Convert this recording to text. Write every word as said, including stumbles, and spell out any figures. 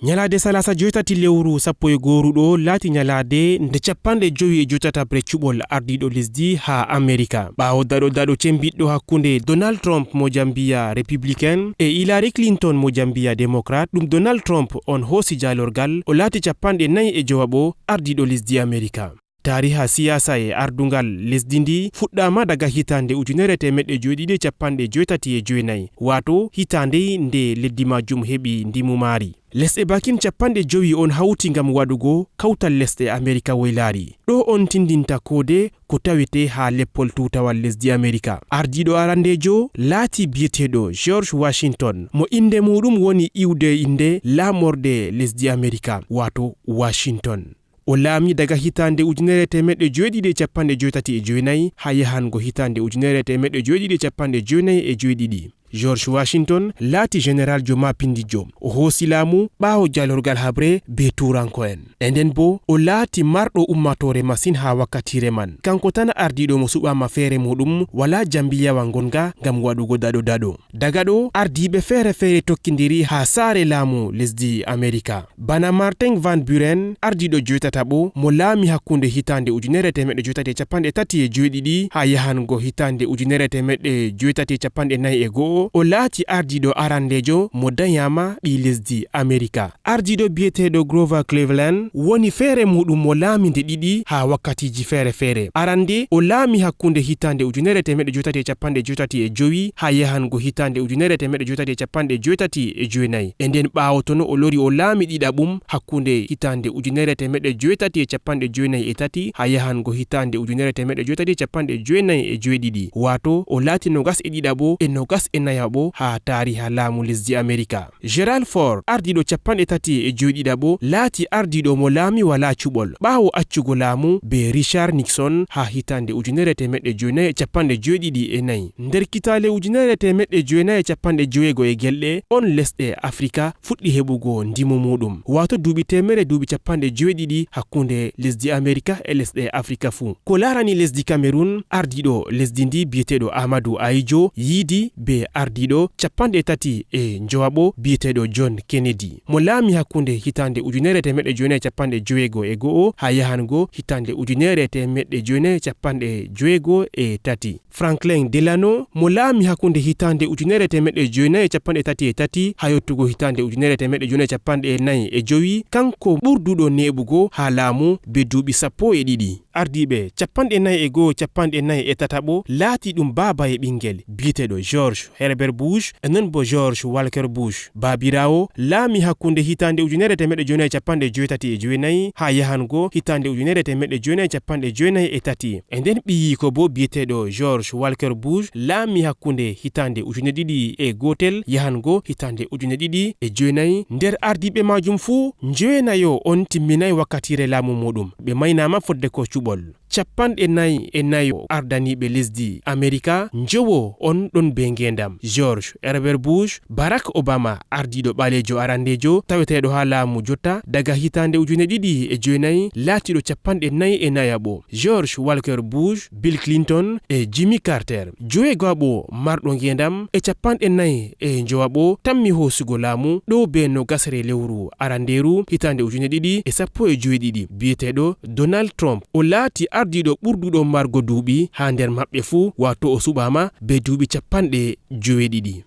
Ñalaade salaasa joytati lewru sappo e gooruɗo laati ñalaade nde capanɗe jowi e joytataɓre cuɓol ardiiɗo lesdi haa Amerika. Ɓaawo daɗo daɗo cembiɗɗo hakkunde Donald Trump mo jambiya Republican e Hillary Clinton mo jambiya Democrat, ɗum Donald Trump on hoosi jaalorgal, o laati capanɗe nayi e jowaɓo ardiiɗo lesdi Amerika. Taariha siyaasa e ardungal lesdi ndi fuɗɗaama daga hitaande ujunere teemeɗɗe joyɗiɗi e capanɗe joytati e joynayi, waato hitaande nde leddi majum heɓi ndimu maari. Lesɗe bakin capanɗe jowi on hawti ngam waɗugo kawtal lesɗe Amerika woylaari. Ɗo on tindinta koode ko tawete haa leppol tuutawal lesdi Amerika. Ardiiɗo arandeejo laati biyeteeɗo George Washington, mo innde muuɗum woni iwde innde laamorde lesdi Amerika, waato Washington. O laami daga hitaande ujunere teemeɗɗe joyɗiɗi e capanɗe joytati e joynayi haa yahango hitaande ujunere teemeɗɗe joyɗiɗi e capanɗe joynayi e joyɗiɗi. George Washington laati jeneraljo maapindijo. O hoosi laamu ɓaawo jaalorgal haɓre bee Tuuranko'en. E nden boo, o laati marɗo ummaatoore masin haa wakkatiire man. Kaŋko tan ardiiɗo mo suɓaama feere muuɗum, walaa jambiyawa ngonga ngam waɗugo daɗo daɗo. Daga ɗo, ardiiɓe feere feere tokkindiri haa saare laamu lesdi Amerika. Bana Martin Van Buren, ardiiɗo joytataɓo mo laami hakkunde hitaande ujunere teemeɗɗe joytati e capanɗe tati e joyɗiɗi haa yahango hitaande ujunere teemeɗɗe joytati e capanɗe nayi e go'o, o laati ardiiɗo arandeejo mo danyaama ɓii lesdi Amerika. Ardiiɗo biyeteeɗo Grover Cleveland woni feere muuɗum mo laami nde ɗiɗi haa wakkatiiji feere feere. Arande, o laami hakkunde hitaande ujunere teemeɗɗe joytati e capanɗe joytati e jowi haa yahango hitaande ujunere teemeɗɗe joytati e capanɗe joytati e joynayi. E nden ɓaawo tono o lori o laami ɗiɗaɓum hakkunde hitaande ujunere teemeɗɗe joytati e capanɗe joynayi e tati haa yahango hitaande ujunere teemeɗɗe joytati e capanɗe joynayi e joyɗiɗi. Waato o laati nogas e ɗiɗaɓo e nogas e nayaɓo haa taariha laamu lesdi Amerika. Gerald Ford, ardiiɗo capanɗe tati e joyɗiɗaɓo, laati ardiiɗo mo laami walaa cuɓol, ɓaawo accugo laamu bee Richard Nixon haa hitaande ujunere teemeɗɗe joynayi e capanɗe joyɗiɗi e nayi. Nder kitaale ujunere teemeɗɗe joynayi e capanɗe joweego e gelɗe, on lesɗe Afrika fuɗɗi heɓugo ndimu muuɗum, waato duuɓi teemere duuɓi capanɗe joweɗiɗi hakkunde lesdi Amerika e lesɗe Afrika fuu. Ko laarani lesdi Cameroun, ardiiɗo lesdi ndi biyeteeɗo Amadou Ahidjo yiidi bee ardiiɗo capanɗe tati e njowaɓo biyeteeɗo John Kennedy, mo laami hakkunde hitaande ujunere teemeɗɗe joynayi capanɗe joweego e go'o haa yahango hitaande ujunere teemeɗɗe joynayi capanɗe joweego e tati. Franklin Delano, mo laami hakkunde hitaande ujunere teemeɗɗe joynayi e capanɗe tati e tati haa yottugo hitaande ujunere teemeɗɗe joynayi e capanɗe nayi e jowi, kanko ɓurduɗo neeɓugo haa laamu bee duuɓi sappo e ɗiɗi. Ardiiɓe capanɗe nayi e go'o, capanɗe nayi e tataɓo laati ɗum baaba e ɓiŋngel biyeteeɗo George Herbert Bush e non boo George Walker Bush. Baabiraawo laami hakkunde hitaande ujunere teemeɗɗe joynayi capanɗe joytati e joynayi haa yahango hitaande ujunere teemeɗɗe joynayi capanɗe joynayi e tati. E nden ɓiyiiko boo biyeteeɗo George Walker Bush laami hakkunde hitaande ujune ɗiɗi e gootel yahango hitaande ujune ɗiɗi e joynayi. Nder ardiiɓe maajum fuu, njowenayo on timminaay wakkatiire laamu muuɗum. Ɓe maynaama fodde koo cuɓol. Capanɗe nayi e nayo ardaniiɓe lesdi Amerika njowo on ɗon bee ngeendam. George Herbert Bush, Barack Obama, ardiiɗo ɓaleejo arandeejo taweteeɗo haa laamu jotta daga hitaande ujune ɗiɗi e joynayi, laatiiɗo capanɗe nayi e nayaɓo. George Walker Bush, Bill Clinton e Jimmy Carter. Joweegaɓo marɗo ngeendam e capanɗe nayi e njowaɓo tammi hoosugo laamu ɗo bee nogasre lewru arandeeru hitaande ujune ɗiɗi e sappo e joweɗiɗi, biyeteeɗo Donald Trump. O laati ardiiɗo ɓurduɗo margo duuɓi haa nder maɓɓe fuu, waato o suɓaama bee duuɓi capanɗe joweɗiɗi.